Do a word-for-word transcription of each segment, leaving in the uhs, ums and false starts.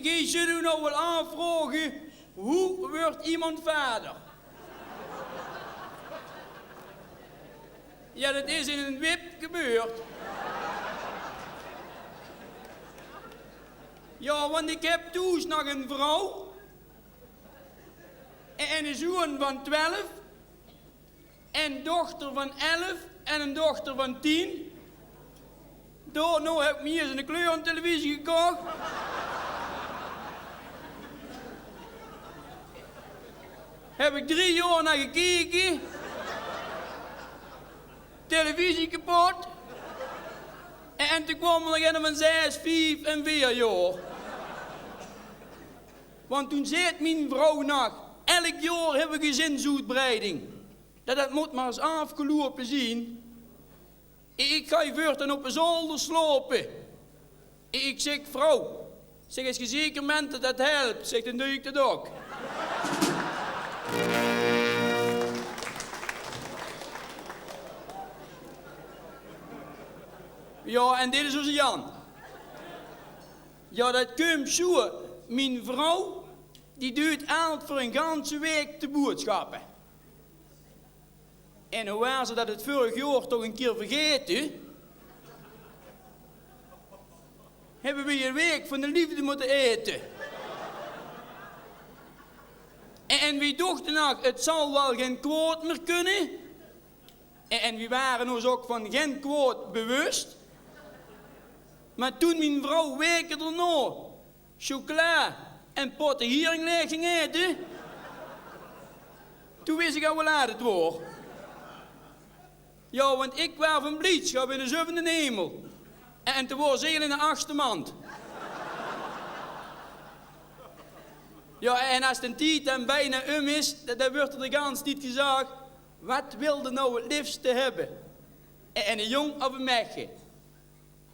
Geej zult uch now waal aafvraoge, wie wuuert emes vader? Jao, det is in ein wip gebeurd. Jao, want ik heb thoes nog ein vrouw en, en eine zoon van twelf. Ein dochter van elf en ein dochter van tien. Daonao heb ik mich ieërs ein kleurentelevisie gekoch. Heb ik drie jaor nao gekeke. Televisie kepot. En, en toen kwaam d'r nog eine van zes, vief en veer jaor. Want toen zag mien vrouw nog: elk jaor hebbe we gezinsoetbreiding. Det, det mót mer ins aafgeloupe zien. Ik gaon veurtaan op de zolder slaope. Ik zeg: vrouw, zeg, es ge zeker bent det det helpt, zeg, dan doon ik det ok. Jao, en dit is ózze Jan. Jao, det kump zoe. Mien vrouw, die duit altied veur ein ganse waek de boodsjappe. En now waas ze det het veurig jaor toch ein kier vergaete, hebbe we ein waek van de leefde mótte aete. En, en we dochte nog, het zal waal gen kwaod mier kunne. En, en we ware ós ok van gen kwaod bewust. Mer toen mien vrouw waeke daonao chocola en potte hiering laeg ging aete, toen wis ik al wie laat het waor. Jao, want ik waar van bliedschap in de zevende hemel. En, en toen waor ze al in de achtste maond. Jao, en es de tied dan bijna um is, dan, dan wuuert d'r de ganse tied gezag: wat wilde now het liefste hebbe? En, en eine jóng of ein meidje?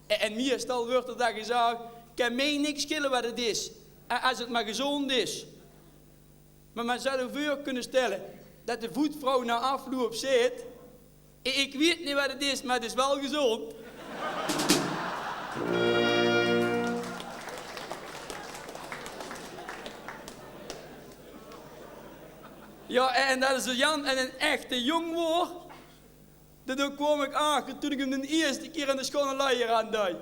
En, en meistal wuuert d'r dan gezag: kan mij niks schille wat het is, a-, as het mer gezónd is. Mer, mer zouw uch veur kunne stelle det de voetvrouw nao aafloup zaet: ik, ik weit neet wat het is, mer het is waal gezónd. Jao, en det is ózze Jan en ein echte jóng waor. Daonao kwaam ik achter toen ik 'm de ieërste kier ein sjoon luier aandeej.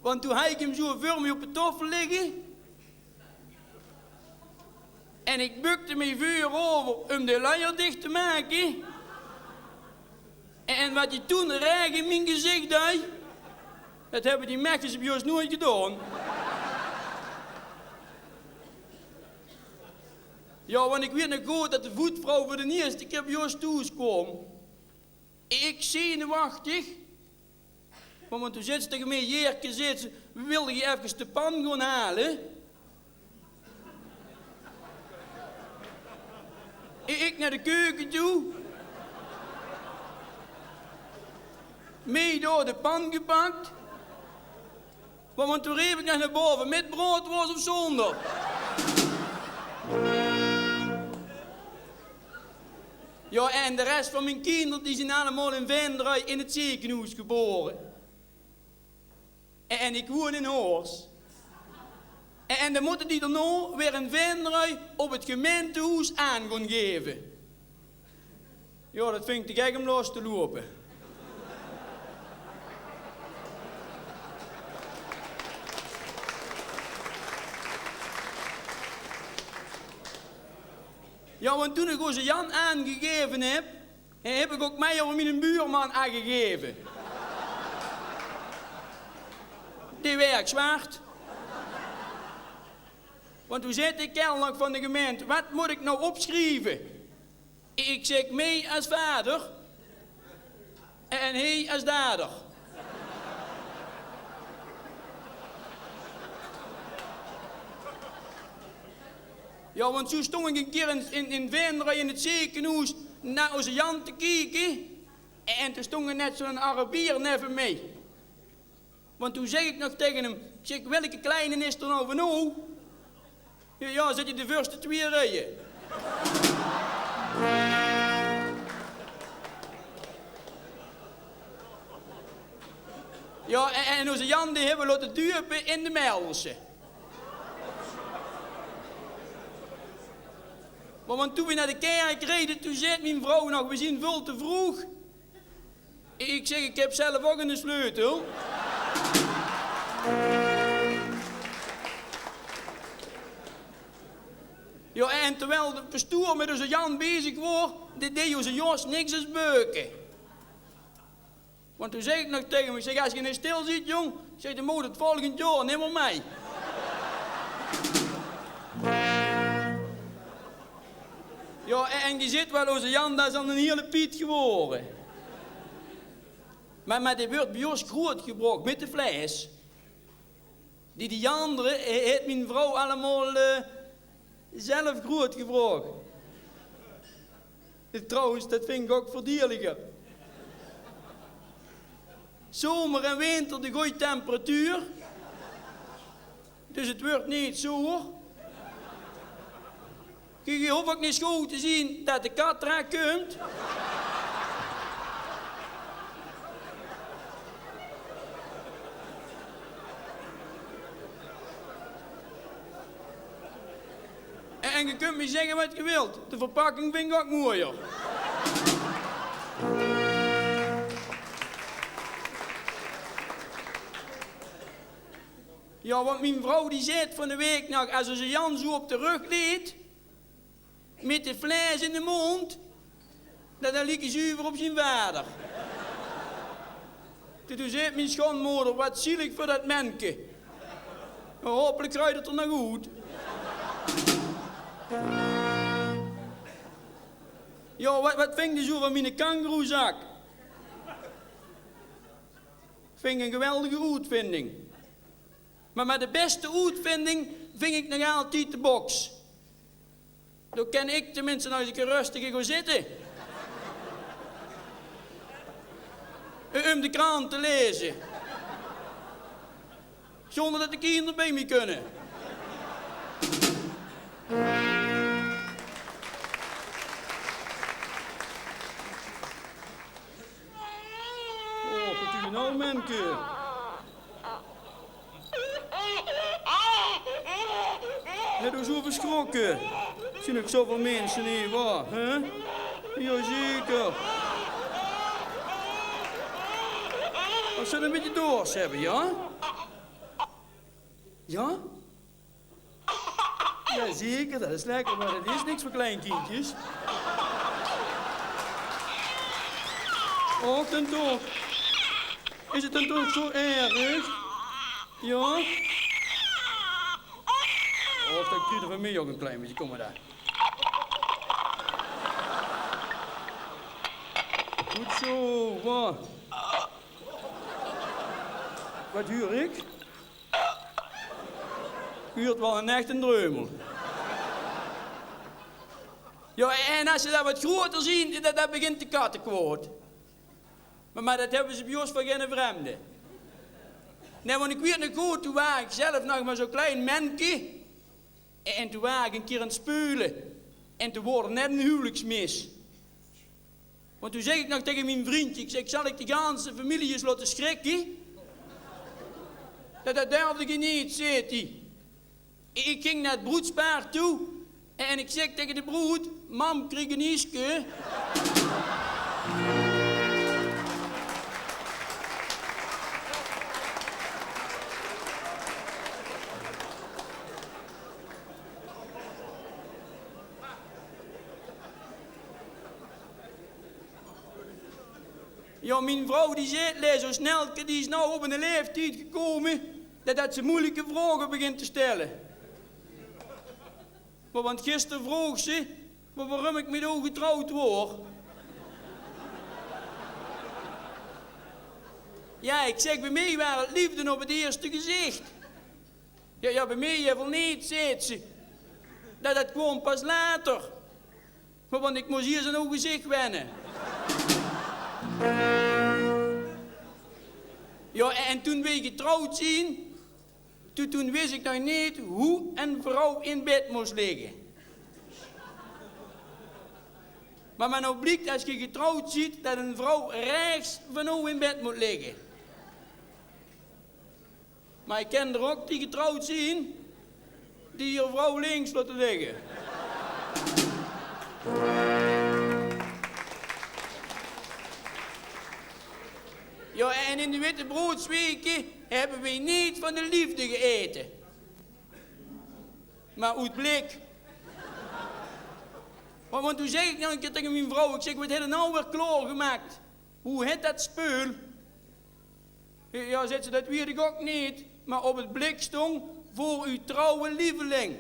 Want toen haw ik 'm zoe veur mich op de toffel ligge. En ik bukde mich veurover um de luier dich te make. En wat die toen raeg in mien gezich deej, det hebbe die mechjes bie ós noeit gedaon. Jao, want ik weit nog good det de voetvrouw veur de ieërste kier bie ós thoes kwaam. Ik zenuwechtig. Want, want toen zaet ze taege mich: Jeerke, zaet ze, wilde ge efkes de pan gaon hale? Ik, ik nao de keuke toe. Mich door de pan gepak. Want, want toen reep ik nog nao bove: mit brood, woors of zónder? Jao, en de res van mien kinder, die zien allemaol in Venray in het zekenhoes gebaore. En, en ik woen in Hoors. En, en dan mótte die daonao weer in Venray op het gemeintehoes aan gaon gaeve. Jao, det vind ik te gek um los te loupe. Jao, want toen ik ózze Jan aangegaeve heb, heb ik ok mej euver miene buurman aangegaeve. Die werk zwart. Want toen zaet de kelner van de gemeinte: wat mót ik now opschrieve? Ik zeg: mij as vader en hae as dader. Jao, want zoe stóng ik ein kier in, in, in Venray in het zekenhoes nao ózze Jan te kieke. En toen stóng d'r net zoe'n Arabier neve mich. Want toen zeg ik nog taege 'm, ik zeg: welke kleine is d'r now van ow? Jao, jao, zaet d'r, de veurste twieë rieje. Jao, en, en ózze Jan, dae höbbe v'r laote dupe in de Melse. Mer want toen v'r nao de kèrk rede, toen zaet mien vrouw nog: "V'r zien väöl te vroeg." Ich zèk: "Ich höb zelf ouch eine sleutel." Jao, en terwiel de pastoor mit ózze Jan bezig waor, deej ózze Jos niks es beuke. Want toen zag ich nog taege 'm, ich zèk: "Es geer neet stil zeet, jóng," zèk ich, "dan moogt geer 't volgend jaor nimmer mei." Jao, en, en geer zeet waal, ózze Jan, det is al eine hiele Piet gewore. Mer, mer dae wuuert bie ós groeatgebroch mit de flaes. Die, die andere, eh, haet mien vrouw allemaol, eh, zelf groeatgebroch. Eh, trouwens, det vinj ich ouch veurdeiliger. Zomer en winter de gooj temperatuur. Dus 't wuuert neet zoer. Kiek, geer hoof ouch neet sjoew te zeen det de kat d'raan kump. En, en geer kunt mich zègke waat geer wilt, de verpakking vinj ich ouch mojer. Jao, want mien vrouw die zaet van de waek nog, es ózze Jan zoe op de rug leet, mit de flaes in de móndj, det, det liek zuver op zien vader. Toen, toen zaet mien sjoonmoder: "Waat zielig veur det menke. Haopelik krujt 't d'r nog oet." Jao, waat, waat vinj geer zoe van miene kangeroezak? Vinj ich ein geweldige oetvinding. Mer, mer de bèste oetvinding vinj ich nog altied de boks. Dao kin ich teminste nog ins ein kier rustig in gaon zitte. Um de krant te laeze. Zónger det de kinder bie mich kunne. Oh, waat doon geer noe, menke? Höb geer uch zoe versjrokke? Zeen ouch zoeväöl minse hie, wa, hè? Jao, zeker. Es ze ein bietje dors höbbe, jao? Jao? Jao, zeker, det is lekker, mer det is niks veur klein kindjes. Och, dan toch. Is 't dan toch zoe erg? Jao? Och, dan kriege v'r van mich ouch ein klein bietje. Kóm mer dao. Good zoe, wa. Waat huuer ich? Huuert waal ein echte dreumel. Jao, en es ze dan waat groeter zeen, dan, dan begint de kattekwaod. Mer, mer det höbbe ze bie ós van geine vremde. Nae, want ich weit nog good, toen waar ich zelf nog mer zoe'n klein menke. En, en toen waar ich ein kier aan 't speule. En toen waor d'r net ein huwelijksmis. Want toen zag ich nog taege mien vrundje, ich zag: "Zal ich de ganse femilie ins laote sjrikke?" "Det, det durfde ich neet," zaet 'r. Ich ging nao 't broedspaar toe en ich zag taege de broed: "Mam, krieg ich ein ieske?" Jao, mien vrouw die zaet laes: "Zoe snel, die is noe op eine laeftied gekómme det, det ze meujelike vraoge begint te stelle." Mer want gister vroog ze wa-, waorum ich mit häör getrouwd waor. Jao, ich zag, bie mich waar 't leefde op 't ieëste gezich. Jao, jao, bie mich evel neet, zaet ze. Det, det kwaam pas later. Mer want ich mós ieërs aan häör gezich wenne. Jao, en, en toen weej getrouwd zeen, toen, toen wis ich nog neet wie ein vrouw in bed mós ligke. Mer, mer noe bliek, es ge getrouwd zeet, det ein vrouw rechs van ow in bed mót ligke. Mer ich ken d'r ok die getrouwd zien, die häör vrouw links laote ligke. Jao, en in de wittebroedsweke höbbe weej neet van de leefde geaete, mer oet blik. Want, want toen zag ich nog ein kier taenge mien vrouw, ich zag: "Waat höbs se now weer klaorgemaak? Wie hèt det speul?" "Jao," zaet ze, "det weit ich ok neet, mer op 't blik stóng: 'Veur uw trouwe lieveling.'"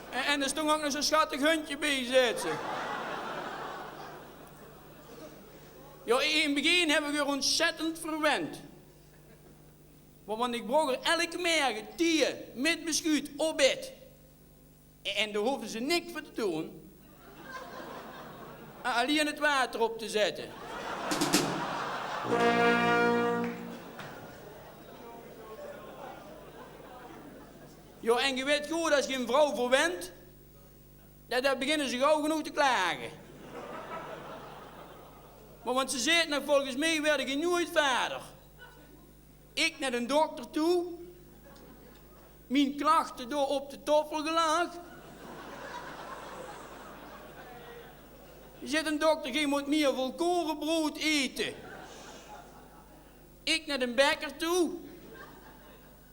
En, en d'r stóng ok nog zo'n sjattig hundje bie, zaet ze. Jao, in 't begin höb ich häör ontzettend verwend. Want, want ich broch häör elke merge thee mit beschuut op bed. En, en dao hoofde ze niks veur te doon. A-, allein 't water op te zètte. Jao, en ge weit good, es ge ein vrouw verwent, dan, dan beginne ze gaw genóg te klage. Want, want ze zaet nog: "Volges mich waerde ge noeit vader." Ich nao d'n dokter toe. Mien klachte dao op de taofel gelag. Zaet d'n dokter: "Ge mót mieë volkorebrood aete." Ich nao d'n bekker toe.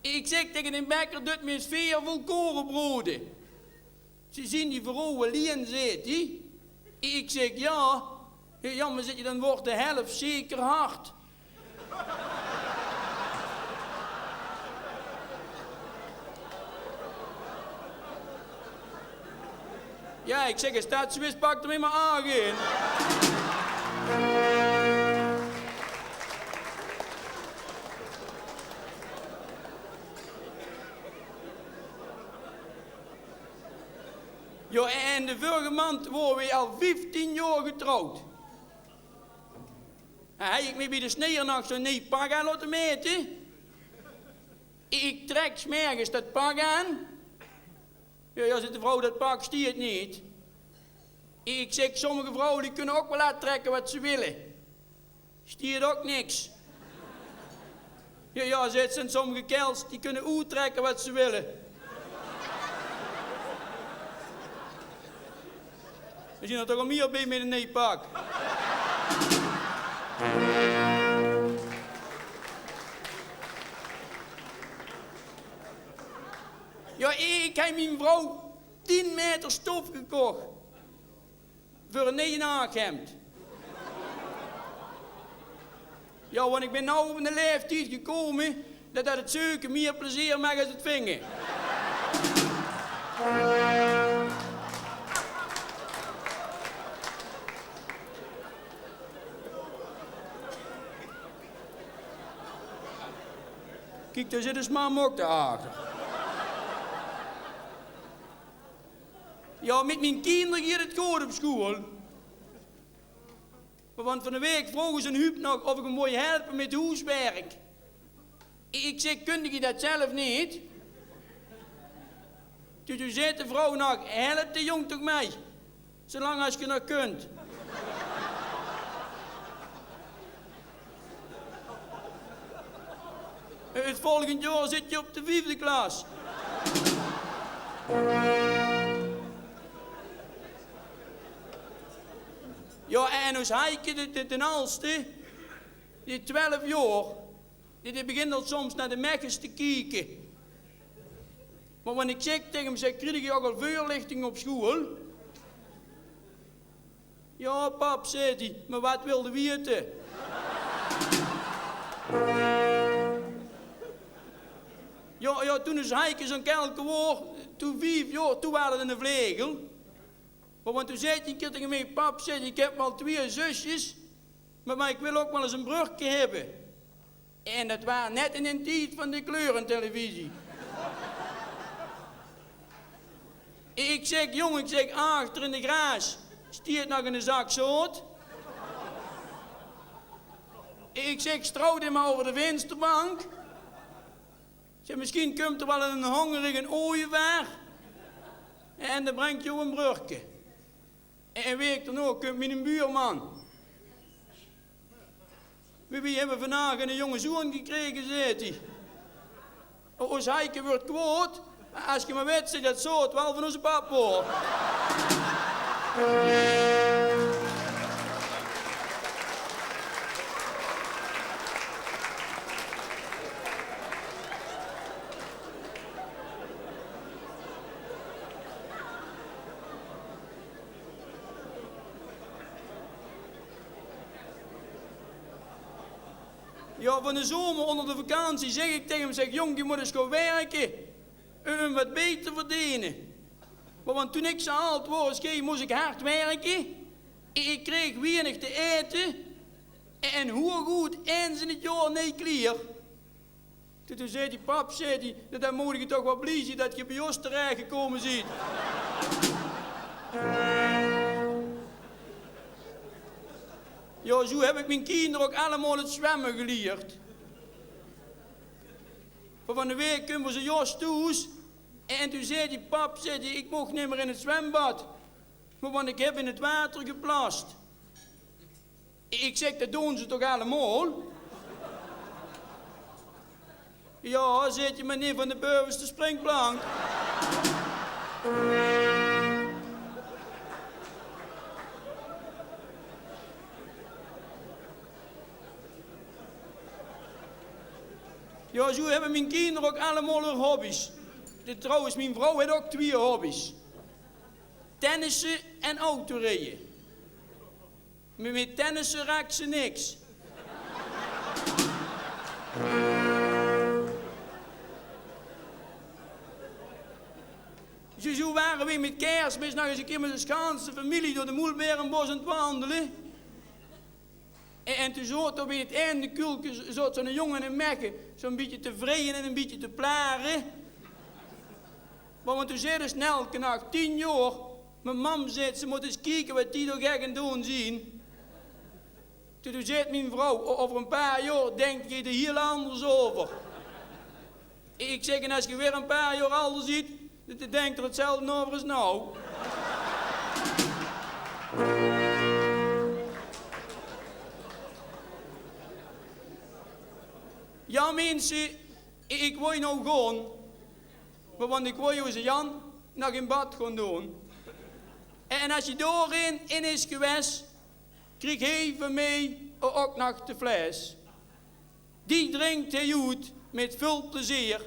Ich zèk taenge d'n bekker: "Doot mich ins veer volkorebroode." "Ze zien die veur ow allein?" zaet 'r. Ich zèk: "Jao." "Jao, mer," zaet 'r, "dan wuuert de helf zeker hard." Jao, ich zèk, es det zoe is, pak d'r mich mer aach in. Jao, en de vörrige maond wore weej al vieftien jaor getrouwd. En haw ich mich bie de sneejer nog zo'n neej pak aan laote maete. Ich trèk 's merges det pak aan. Jao, jao, zaet de vrouw, det pak stiet neet. Ich zèk, sommige vrouwe die kunne ok waal aantrèkke waat ze wille. Stiet ok niks. Jao, jao, zaet ze, en sommige kaerels die kunne oettrèkke waat ze wille. D'r zien d'r toch al mieë bie mit ein neej pak. Jao, ich höb mien vrouw tien maeter stof gekoch veur ein neej nachhemd. Jao, want ich bön now op eine laeftied gekómme det, det 't zeuke mieë plezeer maak es 't vinge. Kiek, dao zit 'n smaar mok achter. Jao, mit mien kinder geit 't good op sjoeal. Want van de waek vroog ins Huub nog of ich 'm wou helpe mit hoeswerk. Ich zèk: "Kunde geer det zelf neet?" Toen, toen zaet de vrouw nog: "Help de jóng toch mei, zolang es geer nog kunt. 't Volgend jaor zit geer op de viefde klas." Jao, en ós Heike, de, de, d'n aldste, dae twelf jaor, dae, dae begint al soms nao de mègges te kieke. Mer wen ich zèk taenge 'm, zèk: "Kriege geer ok al veurlichting op sjoeal?" "Jao, pap," zaet 'r, "mer waat wils se weite?" Jao, jao, toen ós Heike zo'n kelke waor, toen vief jaor, toen waor 'r eine vlegel. Mer want toen zaet 'r eine kier taenge mich: "Pap," zaet 'r, "ich höb waal twieë zusjes, mer, mer ich wil ok waal ins ein brörke höbbe." En det waor net in d'n tied van de kleurentelevisie. Ich zèk: "Jóng," ich zèk, "achter in de garaas stiet nog eine zak zout." Ich zèk: "Straw dae mer euver de vinsterbank." Zèk: "Misschien kump d'r waal eine hóngerige ooievaar en dae bringk dich ein brörke." En 'n waek daonao kump miene buurman. "Wie, wie höbbe vanaaf 'ne jónge zoon gekrege," zaet 'r. "Ós Heike wuuert kwaod. Es geer mer wèt," zaet 'r, "det zal waal van ózze pap waere." Jao, van de zomer ónger de vakantie zèk ik taenge 'm, zèk: "Jóng, doe mós ins gaon wirke, um, um wat beter te verdene." Mer want toen ik zo ald waor es geer, mós ik hard wirke. Ik, ik kreeg wienig te aete. En, en hoeagoed, ins in 't jaor nuuj klier. Toen, toen zaet 'r: "Pap," zaet 'r, "dan, dan mót geer toch waal blie zien det geer bie ós terech gekómme zeet." Jao, zoe höb ik mien kinder ok allemaol 't zwemme gelierd. Van, van de waek kump ózze Jos thoes en toen zaet 'r: "Pap," zaet 'r, "ik moch nimmer in 't zwembad, mer want ik höb in 't water geplast." Ik zèk: "Det doon ze toch allemaol?" "Jao," zaet 'r, "mer neet van de beuvenste springplank." Jao, zoe höbbe mien kinder ok allemaol häör hobby's. De, trouwens, mien vrouw haet ok twieë hobby's. Tennisse en autorieje. Mer mit tennisse raak ze niks. Zoe, zoe ware weej mit Keersmis nog ins 'ne kier mit de ganse femilie door de Moelberenbos aan 't wandele. En, en toen zoot dao bie 't eine kuulke, z-, zoot zoe'ne jóng en 'ne mègke, zoe'n bietje te wreje en 'n bietje te plare. Mer want toen zaet dus Nelke, nog tien jaor: "Mer mam," zaet ze, "mós ins kieke wat die dao gek aan 't doon zien." Toen, toen zaet mien vrouw: "O-, over e paar jaor dinke die d'r hiel anders over." Ik zèk: "En es geer weer e paar jaor alder zeet, dan, dan dinke d'r 'tzelfde over es now." Jao, minse, ik, ik woj now gaon, mer want ik woj ózze Jan nog in bad gaon doon. En, en es geer dao in, in is gewes, krieg heej van meej o-, ok nog de fles. Die drinkt heej oet mit väöl plezeer.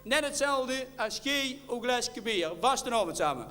Net 'tzelfde es geej ow gleske beer. Vastenaovend same.